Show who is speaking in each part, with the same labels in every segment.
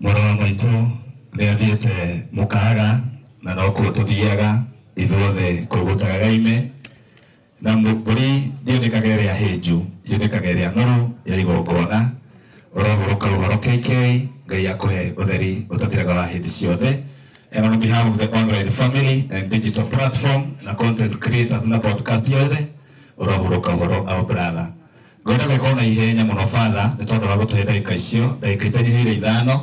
Speaker 1: Mũrũ wa maitũ nĩ athiĩte mũkaga na nokuo tũthiaga ithuothe kũu gũtagagaime na mbũri ndĩonekaga ĩrĩa hĩnju, yonekaga ĩrĩa noru ya igongona. Ũrohurũka ũhoro KK, Ngai akũhe ũtheri ũtathiraga wa hĩndĩ ciothe. And on behalf of the online family and digital platform na content creators na podcast yothe, ũrohurũka ũhoro our brother. Ngwenda gwĩka ona ihenya mũno father nĩ tondũ wa gũtũhe ndagĩka icio, ndagĩka itanyihĩire 5.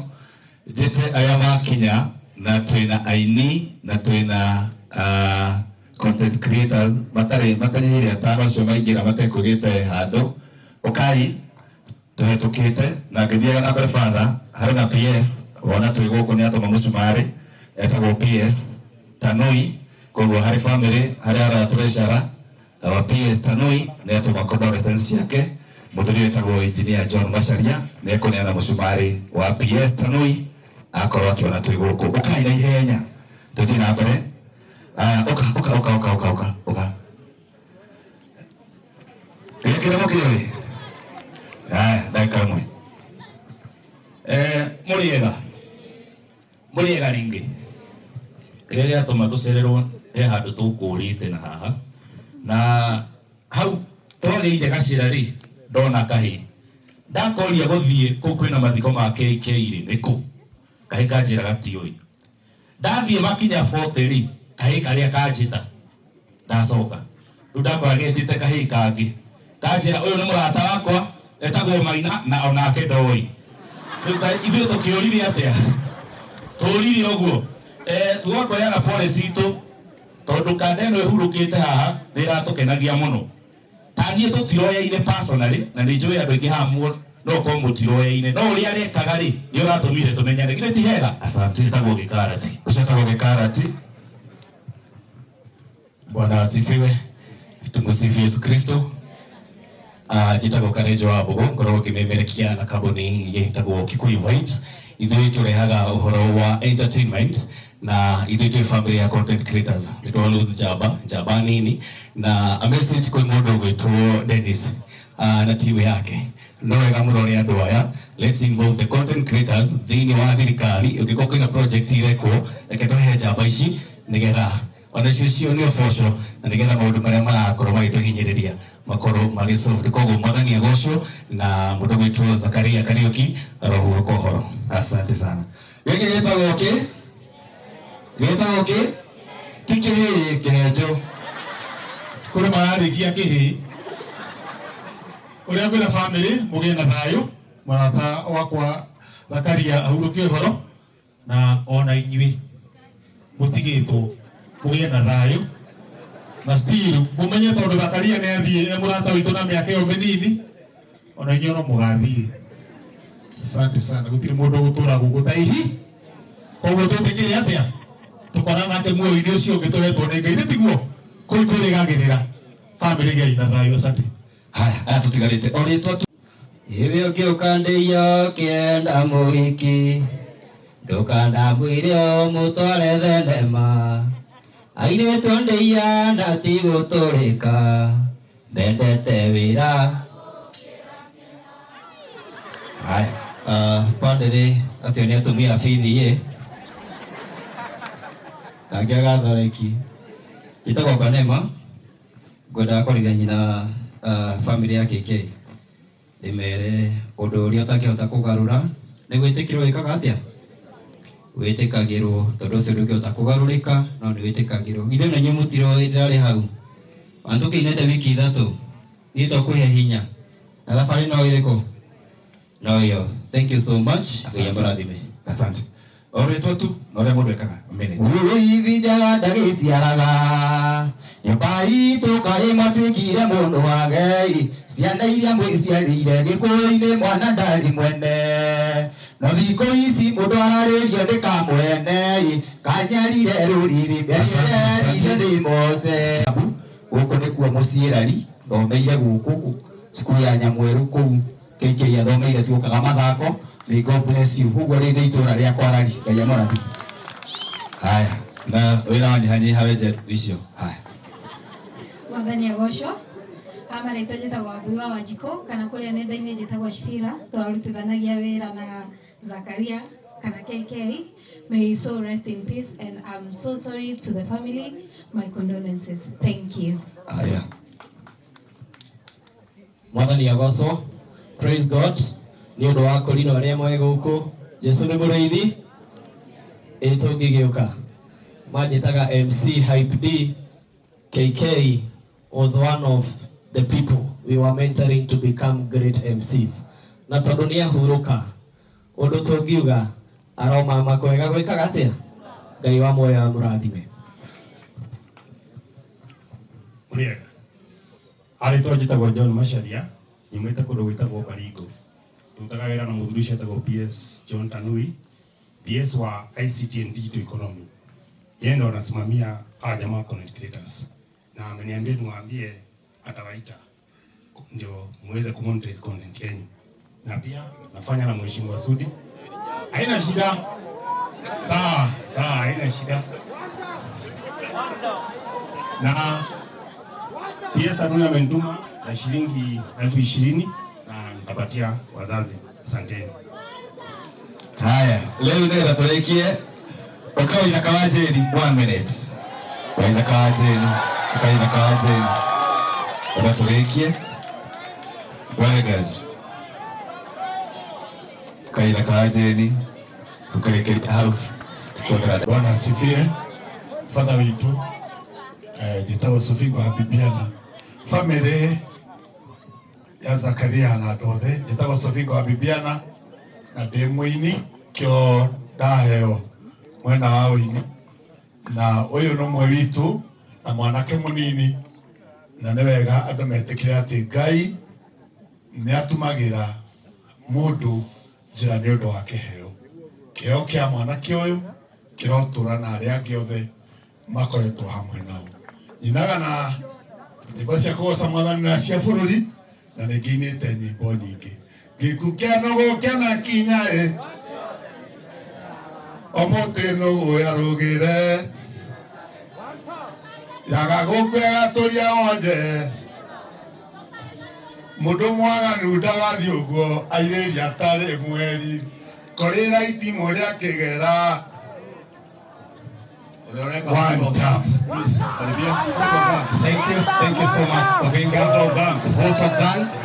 Speaker 1: Njĩte arĩa makinya na twĩna aini na twĩna content creators matarĩ matanyihĩire 5 acio maingĩra matekwĩgĩte handũ. Ũkai tũhetũkĩte na ngĩthiaga na mbere father, harĩ na PS wona twĩ gũkũ nĩ atũma mũcumarĩ etagwo PS Tanui, koguo harĩ family harĩ ara treasurer wa PS Tanui nĩ atũma condolence ciake. Mũthuri wĩtagwo Engineer John Macharia nĩ ekũneana mũcumarĩ wa PS Tanui akorwo akĩona twĩ gũkũ. Ũkai na ihenya tũthiĩ na mbere. Aya, ũka ũka ũka ũka ũka ũka ũka. Gĩkĩre mũkĩoĩ. Aya, ndagĩka ĩmwe.
Speaker 2: Mũrĩega. Mũrĩega rĩngĩ. Kĩrĩa gĩatũma tũcererwo he handũ tũkũrĩte na haha. Na hau twagĩire gacĩra rĩ, ndona kahĩĩ. Ndakoria gũthiĩ kũu kwĩna mathiko ma KK rĩ, nĩ kũ? Kahĩĩ kanjĩra gatiũĩ. Ndathiĩ makinya 40 rĩ, kahĩĩ karĩa kanjĩta. Ndacoka. Rĩu ndakora getĩte kahĩĩ kangĩ. Kanjĩra ũyũ nĩ mũrata wakwa, etagwo Maina na onake ndoĩ. Rĩu ithuĩ tũkĩũrire atĩa? Tũrire ũguo. Tũgakoyana pole citũ tondũ kanda ĩno ĩhurũkĩte haha nĩ ĩratũkenagia mũno. Ta niĩ tũtiroyaine personally na nĩ njũĩ andũ aingĩ haha no ũkorwo mũtiroyaine, no ũrĩa arekaga rĩ nĩ ũratũmire tũmenyane. Githĩ ti hega?
Speaker 1: Asante.
Speaker 2: Njĩtagwo Gĩkarati.
Speaker 1: Ũcio etagwo Gĩkarati.
Speaker 3: Bwana asifiwe. Tumsifu Yesu Kristo. Njĩtagwo Karenjo wa Mbogo, ngoragwo ngĩmemerekia na kambuni ĩtagwo Kikuyu Vibes. Ithuĩ tũrehaga ũhoro wa entertainment na ithuĩ twĩ family ya content creators. Nĩ twa lose njamba, njamba nini na a message kwĩ mũndũ ũgwĩtwo Dennis na timu yake. No wega mũrore andũ aya, let's involve the content creators thĩinĩ wa thirikari. Ũngĩkorwo kwĩna project irekwo, reke tũhe njamba ici nĩgetha onacio cio nĩ ũboco na nĩgetha maũndũ marĩa marakorwo magĩtũhinyĩrĩria makorwo marĩ solved. Koguo Mwathani agocwo na mũndũ gwĩtwo Zakaria Kariuki arohurũka ũhoro.
Speaker 1: Asante sana. Gĩkĩ gĩtagwo kĩ? Gĩtagwo kĩ? Ti kĩhĩĩ, kĩhenjo.
Speaker 4: Kũrĩ mararĩkia kĩhĩĩ. Ũrĩa ngwĩra family mũgĩe na thayũ, mũrata wakwa Zakaria ahurũke ũhoro na ona inyuĩ mũtigĩtwo mũgĩe na thayũ na still mũmenye tondũ Zakaria nĩ athiĩ e mũrata witũ na mĩaka ĩyo mĩnini, ona inyuĩ no mũgathiĩ. Asante sana. Gũtirĩ mũndũ ũgũtũra gũkũ ta ihi. Koguo twĩtĩkĩre atĩa? Tũkona nake muoyo-inĩ ũcio ũngĩ tũhetwo nĩ Ngai, tiguo? Kũu twĩrĩgagĩrĩra. Family gĩai na thayũ. Asante.
Speaker 1: Haya, aya tũtigarĩte o rĩtwa tu.
Speaker 5: Ĩwe ũngĩũka ndĩio kĩenda mũhiki, ndũkandamwĩre ũmũtware thenema. Airĩtu ndĩia na ti gũtũrĩka, mendete wĩra.
Speaker 1: Haya.
Speaker 5: Padre acio nĩ atumia a bithi ĩ. Nangĩ agathoreki. Njĩtagwo Kanema, ngwendaga kwarĩria nyina family ya KK. Ndĩmere ũndũ ũrĩa ũtangĩhota kũgarũra nĩ gwĩtĩkĩrwo wĩkaga atĩa? Wĩtĩkagĩrwo, tondũ ũcio ndũngĩhota kũgarũrĩka, no nĩ wĩtĩkagĩrwo. Ithuĩ na inyuĩ mũtiroĩ ndĩrarĩ hau. Ona tũkĩinĩte wiki 3, ithuĩ twakũhe hinya. Na thabarĩ no ĩrĩkũ? No ĩyo. Thank you so much. Ngai amũrathime.
Speaker 1: Asante. O rĩtwa tu na ũrĩa mũndũ ekaga minute.
Speaker 5: Ũithi njaga ndagĩciaraga. Nyũmba itũ kaĩ mwatuĩkire mũndũ wagei. Ciana iria mwĩciarĩire gĩkũyũ-inĩ mwana ndarĩ mwene. No thikũ ici mũndũ ararĩrio nĩ kamwene. Kanyarire rũrĩrĩ mberire nĩ Mose. Gũkũ nĩkuo mũciĩ Rari, thomeire gũkũ cukuru ya Nyamweru kũu KK athomeire tuokaga mathako. May God bless you. Ũguo rĩ nĩ itũra rĩakwa Rari. Ngai amũrathime.
Speaker 1: Haya, na wĩra wanyihanyiha wenje icio. Haya.
Speaker 6: Mwathani agocwo. Haha marĩtwa njĩtagwo Wambui wa Wanjikũ kana kũrĩa nenda-inĩ njĩtagwo Shibira. Tũrarutithanagia wĩra na Zakaria. kana KK. May his soul rest in peace, and I'm so sorry to the family. My condolences. Thank you.
Speaker 1: Aya.
Speaker 7: Mwathani agocwo. Praise God. Nĩ ũndũ wa kũrino arĩa moe gũkũ. Jesu nĩ mũrĩithi. Ĩ tũngĩgĩũka. Manjĩtaga MC Hype D. KK was one of the people we were mentoring to become great MCs. Na tondũ nĩ ahurũka, ũndũ tũngiuga aromama kwega gwĩkaga atĩa? Ngai wa muoyo amũrathime.
Speaker 8: Mũrĩega. Arĩtwa njĩtagwo John Macharia, nyumĩte kũndũ gwĩtagwo Baringo. Ndutaga wĩra na mũthuri ũcio etagwo PS John Tanui, PS wa ICT and Digital Economy. Yeye ndo anasimamia hawa jamaa content creators. Na ameniambia niwaambie atawaita ndio muweze kumonetize content yenu. Na pia nafanya na Mheshimiwa Sudi. Haina shida. Sawa, sawa, haina shida. Na PS Tanui amenituma na shilingi 20,000 na nitapatia wazazi. Asanteni.
Speaker 1: Haya, leo ndio turekie. Ukawa kawajeni 1 minute. Waitha kawajeni, ukawa kawajeni. Ugaturikie. Wega. Ukawa kawajeni. Tukarekeria hau.
Speaker 4: Bwana asifiwe. Father witu njĩtagwo Sofingo Habibiana, family ya Zakaria na andũ othe. Njĩtagwo Sofingo Habibiana na ndĩ mũini kĩo ndaheo mwena wa ũini, na ũyũ nĩ ũmwe witũ na mwanake mũnini, na nĩ wega andũ metĩkĩre atĩ Ngai nĩ atumagĩra mũndũ njĩra nĩ ũndũ wa kĩheo. Kĩheo kĩa mwanake ũyũ kĩrotũra na arĩa angĩ othe makoretwo hamwe nao. Nyinaga na nyĩmbo cia kũgoca mwathani na cia bũrũri, na nĩ ngĩinĩte nyĩmbo nyingĩ. Gĩkuũ kĩa nũgũ kĩana kinya ĩ, o mũtĩ nũgũ yarũgĩre, yaga gũkũ ĩgatũria wonje, mũndũ mwaganu ndagathiĩ ũguo airĩria atarĩ mweri, korĩra itimũ rĩa kĩgera. One time.
Speaker 3: Thank you so much, Sofinga. Vote of thanks.